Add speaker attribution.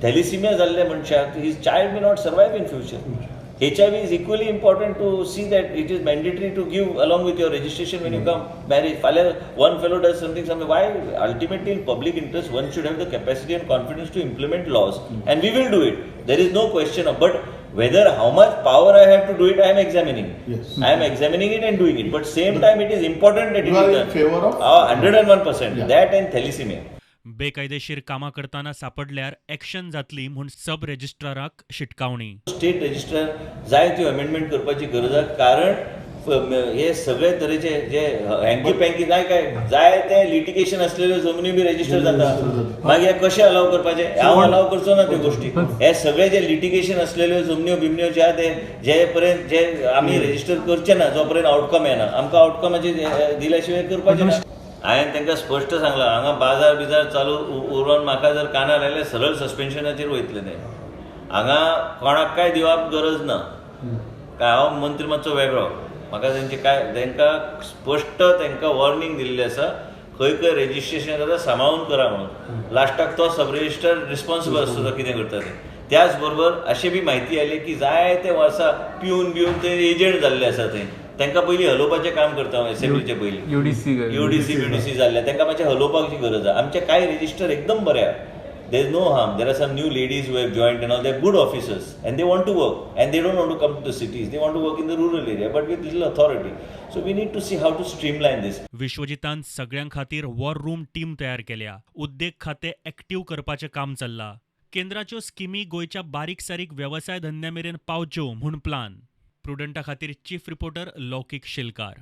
Speaker 1: थॅलिसिमिया जाल्ल्या मनशाक his child may not survive in future. HIV is equally important to see that it is mandatory to give along with your registration when you come marriage. फाल्यां one fellow does something, something. Why ultimately in public interest one should have the capacity and confidence to implement laws, and we will do it. There is no question of but whether how much power I have to do it, I am examining. I am examining it and doing it. But same time it is important that
Speaker 2: You
Speaker 1: it
Speaker 2: are
Speaker 1: is
Speaker 2: in
Speaker 1: done.
Speaker 2: Favor of?
Speaker 1: 101%. That and thalassemia.
Speaker 3: बेकायदेशीर कामां करतना सापडल्यार action जातली म्हूण सब रजिस्ट्राराक शिटकावणी.
Speaker 1: State register जाय त्यो amendment करपाची गरज आसा, कारण हे सगळे तरेचे जे हँकी पँकी जाय काय जाय ते लिटिगेशन असलेल्यो जमनी बी रजिस्टर जाता. मागीर हे कशें अलाव करपाचें? हांव अलाव करचो ना त्यो गोश्टी. हे सगळे जे लिटिगेशन असलेल्यो जमन्यो बिमन्यो जे आहा ते जे पर्यंत जे आमी रजिस्टर करचे ना, जो पर्यंत आउटकम येना, आमकां आउटकमाची दिल्या शिवाय करपाचें ना. हांवें तांकां स्पश्ट सांगलां, हांगा बाजार बिजार चालू उरोन म्हाका जर कानार आयलें, सरळ सस्पेन्शनाचेर वयतलें तें. हांगा कोणाक काय दिवप गरज ना. काय हांव मंत्री मातसो वेगळो, म्हाका तेंचे काय तांकां स्पश्ट तांकां वॉर्निंग दिल्लें आसा, खंय खंय रजिस्ट्रेशन जाता सांबाळून करा म्हणून. लास्टाक तो सब रजिस्टर रिस्पॉन्सिबल आसता तो कितें करता तें. त्याच बरोबर अशें बी म्हायती आयली की जायते वर्सां पिवन बिवन ते एजंट जाल्ले आसा, ते तांकां पयलीं हलोवपाचें काम करता हांव एसेंब्लीचे पयलीं.
Speaker 4: युडीसी.
Speaker 1: युडीसी बीडीसी जाल्ले तांकां मातशें हलोवपाची गरज आसा. आमचे कांय रजिस्टर एकदम बरे आहा. There is no harm. There are some new ladies who have joined and all. They're good officers and they want to work and they don't want to come to the cities. They want to work in the rural area but with little authority. So we need to see how to streamline this.
Speaker 3: विश्वजितान सगळ्यां खातीर war room team तयार केल्या. उद्देग खातें active करपाचें काम चल्लां. केंद्राच्यो स्किमी गोंयच्या बारीक सारीक वेवसाय धंद्या मेरेन पावच्यो म्हूण प्लान. प्रुडंटा खातीर चीफ रिपोर्टर लौकीक शिलकार.